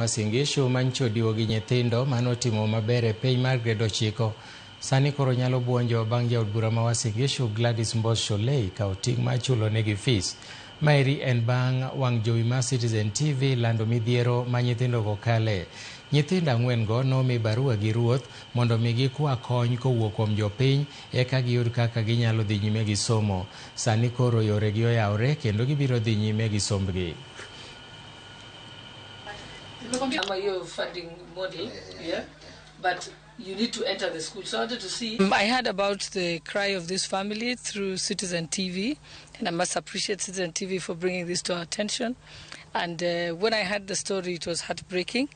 Uasin Gishu mancho odiwo gi nyithindo manotimo maber e piny mar grade 9 sani koro nyalo buonjo bang' jaod bura ma Uasin Gishu Gladys Mboss Shollei kawo ting' mar chulo negi fees. Maeri en bang' wang' jowi mar Citizen TV lando midhiero ma nyithindogo kale. Nyithindo ang'wen go nomi barua gi ruoth mondo mi gikwa kony kowuok kuom jopiny eka giyud kaka ginyalo dhi nyime gi somo. Sani koro yoregi oyawre kendo gibiro dhi nyime gi sombgi. Ama hiyo funding model, yeah, but you need to enter the school. So I wanted to see. I heard about the cry of this family through Citizen TV, and I must appreciate Citizen TV for bringing this to our attention. And when I heard the story, it was heartbreaking.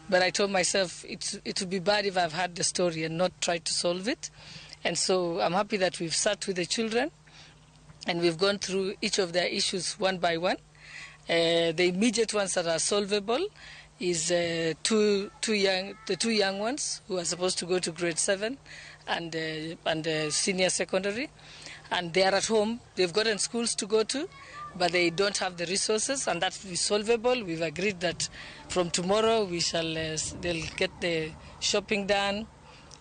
But I told myself it would be bad if I've heard the story and not tried to solve it. And so I'm happy that we've sat with the children and we've gone through each of their issues one by one. The immediate ones that are solvable is the two young ones who are supposed to go to grade 7 and senior secondary, and they are at home. They've gotten schools to go to, but they don't have the resources, and that is solvable. We've agreed that from tomorrow they'll get the shopping done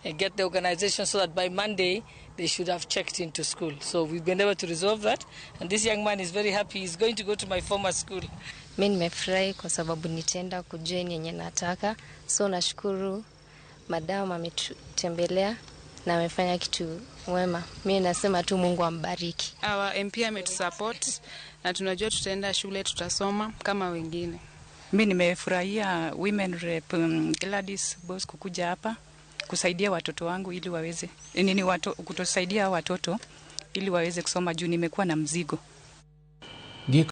and get the organization so that by Monday they should have checked into school. So we've been able to resolve that, and this young man is very happy. He's going to go to my former school. Mi nimefurahi kwa sababu nitaenda kujoin yenye nataka, so nashukuru madam ametutembelea na amefanya kitu mwema. Mi nasema tu Mungu ambariki. Our MP ametusupport na tunajua tutaenda shule tutasoma kama wengine. Mi nimefurahia Women Rep Gladys Boss kukuja hapa kusaidia watoto wangu ili waweze nini kutusaidia watoto ili waweze kusoma juu nimekuwa na mzigo. Giko